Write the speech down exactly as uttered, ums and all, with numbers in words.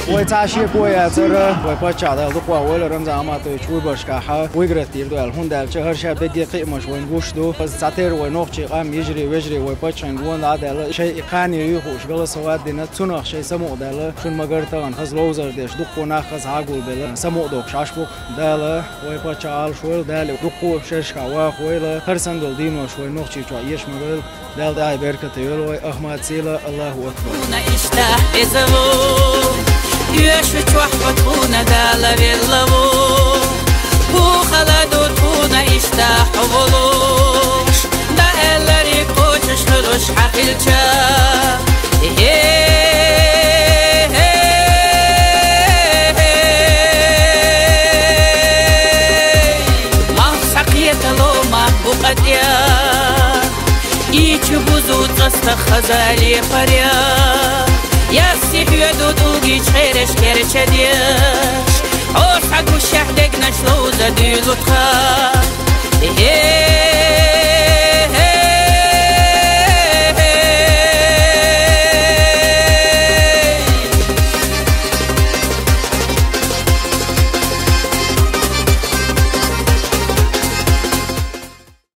Вай цхьа шеко яцара, вай паччахь Дала дукха вахавойла Рамзан Ахматович выборашкахьа выиграть дийр ду аьлла. ХӀунда аьлча хӀара ша бегге кхиамаш вайна гуш ду. Из цхьатерра вай нохчий къам, йижарий, вежарий вай паччахьан гонахьа а даьлла, шоай и кхане юй хууш голосовать дина, цунах шоай самукъадаьлла, шун магар тахан хаза ловзар деш, дукха нах хаза хьагулбелла, самукъадохкаш Ӏаш бу-кх. Дала вай паччахь Ӏалашвойла, Дала дукха шерашкахьа вахавойла, хӀара санна дола денош вай Нохчийчохь эшаш ма бойла. Дала тӀехьа беркате йойла вай, Ахмат сийлахь, Аллаху акбар. Тхуна иштта безало, оьшу чохь хьо тхуна Дала веллаво. Ху хала ду тхуна иштта хьо волуш, Дала аьлларг кхочуш хуьлуш хьахилча. Э, малх схьакхетало, малх бу къа тӀе. И чу бузу цӀа стаг хаза лепарехь. Ясси хьоьду тӀулгий чкъераш керчадеш. Хьо схьагушехь дегнаш ловза дуьйлу тхан. Э,